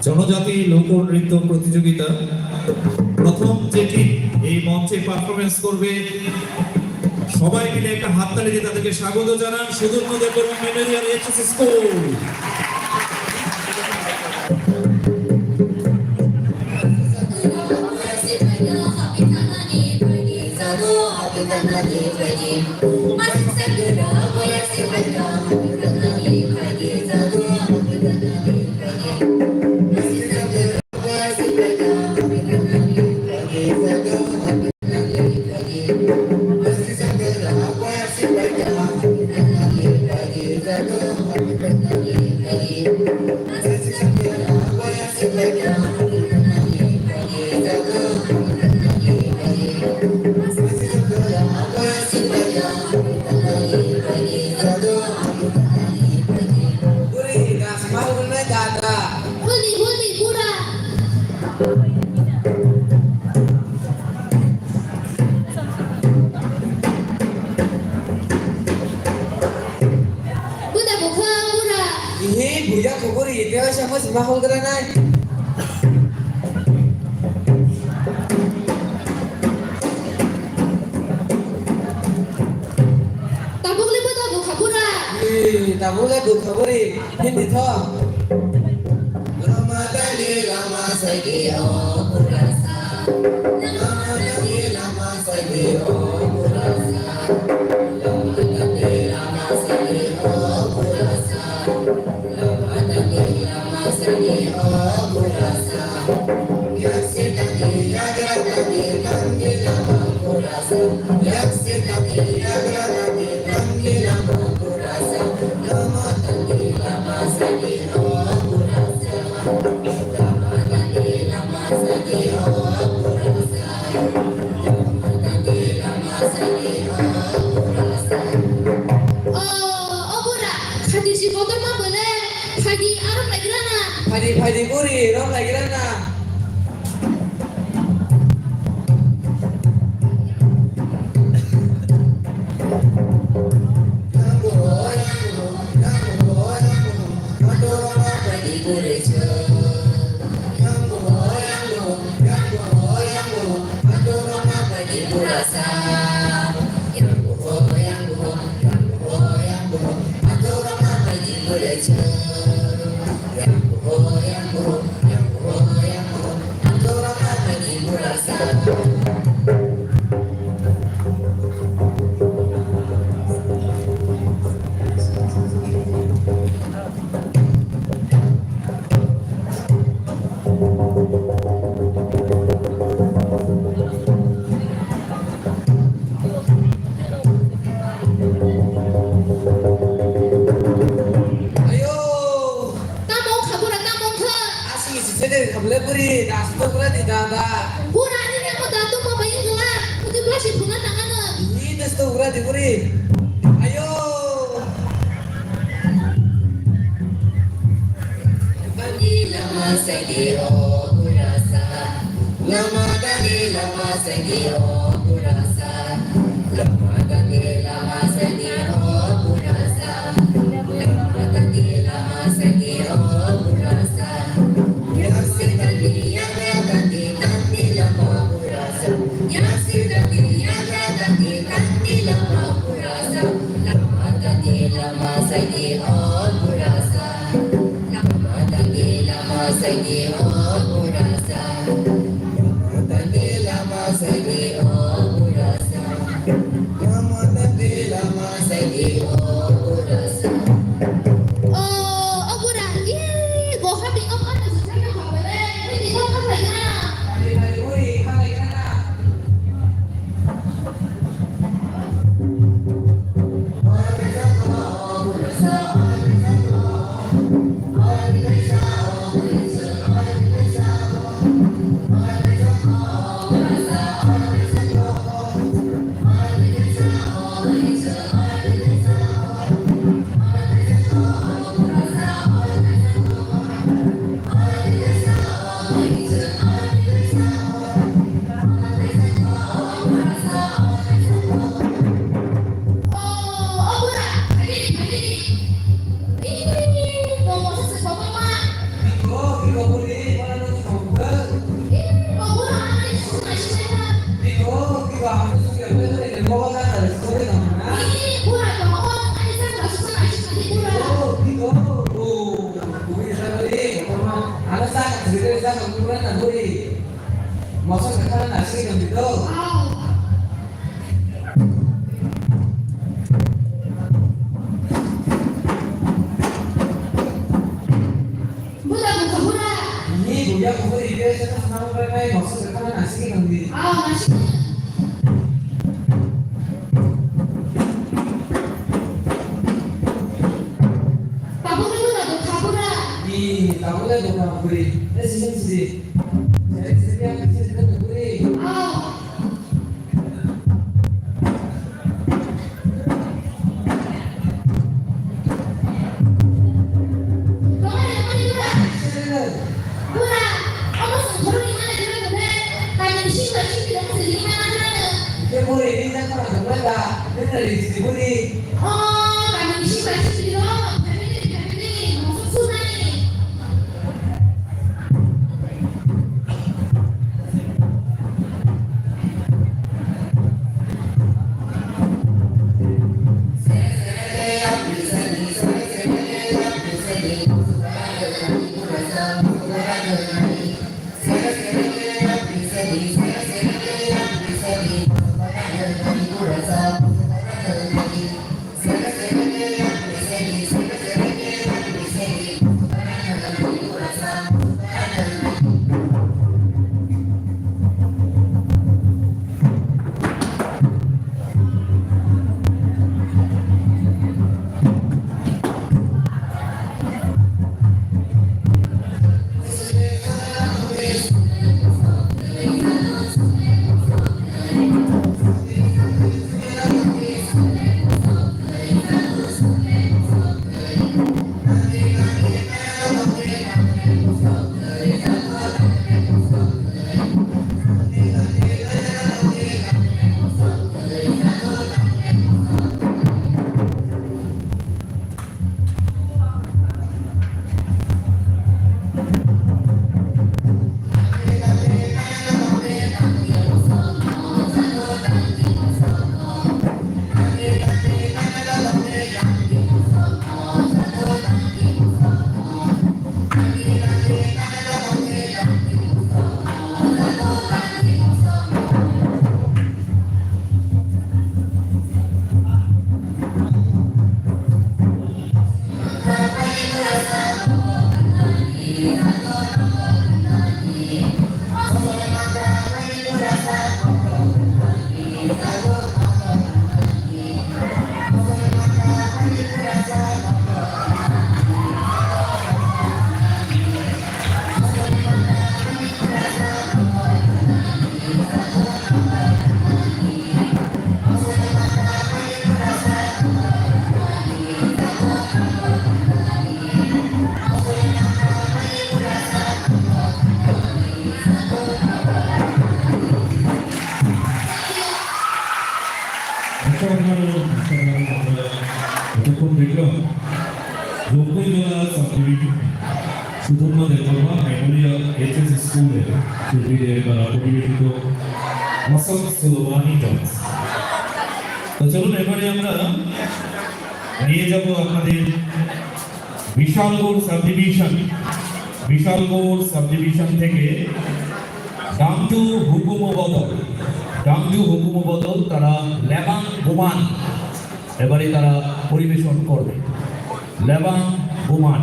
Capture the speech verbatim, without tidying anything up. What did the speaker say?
জনজাতি লোকনৃত্য প্রতিযোগিতা প্রথম যে টিম এই মঞ্চে পারফরমেন্স করবে, সবাই মিলে একটা হাততালি দিয়ে তাদেরকে স্বাগত জানান সুদূর Nadipur Memorial HS school. Buda bukha bura. Ihe buya khobor ite asa mas ma hol gra nai. Tabuk le buda bukha bura. Ee, tabuk le bukha buri. Hindi tho. Ramadan ni lama sagi o kurasa. Ramadan ni lama sagi o kurasa. Ramadan ni lama sagi o kurasa. Ramadan ni lama sagi o kurasa. Yaksi tangi yagra tangi tangi lama kurasa. Yaksi tangi yagra tangi tangi lama kurasa. O, o bura, khati si kotor ma bole, phadi arom lagi rana. Phadi, phadi buri, rom lagi rana. Ayo! Tamo wngkha bura, tamo wngkha? Aswk se de khamle buri, das to bura di dada. Bura ani nang da to ma bai ngla, uti basi phuna tangana. Ni das to bura di buri. Ayo. Lama sagi o kurasa. Lama dani lama sagi o kurasa. Lama dani lama sagi o kurasa. Lama dani lama sagi o kurasa. Yaksi dani yagra dani dani lama kurasa. Yaksi dani yagra dani dani lama kurasa. Lama dani lama sagi o kurasa. Lama dani lama sagi o kurasa. Lama dani lama sagi o kurasa. Lama dani lama sagi o kurasa. O, o bura, ih, boha bingok ano sujana habale, ini bingok apa ya? Masa kata nasi kan gitu. Buda buka buda. Ini buya buka ide sana sama mereka yang maksud mereka nasi kan gitu. Ah, nasi. Tabuk itu tabuk kabura. Ih, tabuk itu kabura. Eh, sini, sini. Jadi, sini yang kecil itu kabura. Ah. Kabura, kabura, kabura. Sini, sini. Bura, omo songkhorokni mana jora khe, kainwi singba singbi rok se ringma na jora no. Khe bwrwi ringna khorang thangma da, nini ri sibuni. O, kainwi singba singbi rok, family, family, mosok sunani. এতক্ষণ দেখলাম জঙ্গলজোড়া সাবডিভিশন সুধর্মা Debbarma Memorial HS স্কুলে শিল্পীদের দ্বারা পরিবেশিত অসম সোলোমানি ডান্স। তো চলুন, এবারে আমরা নিয়ে যাব আপনাদের বিশালগড় সাবডিভিশন, বিশালগড় সাবডিভিশন থেকে ডাংজু হুকুমো বদল, ডাংজু হুকুমো বদল তারা লেবাং বুমান এবারে তারা পরিবেশন করবে। লেবাং বুমান।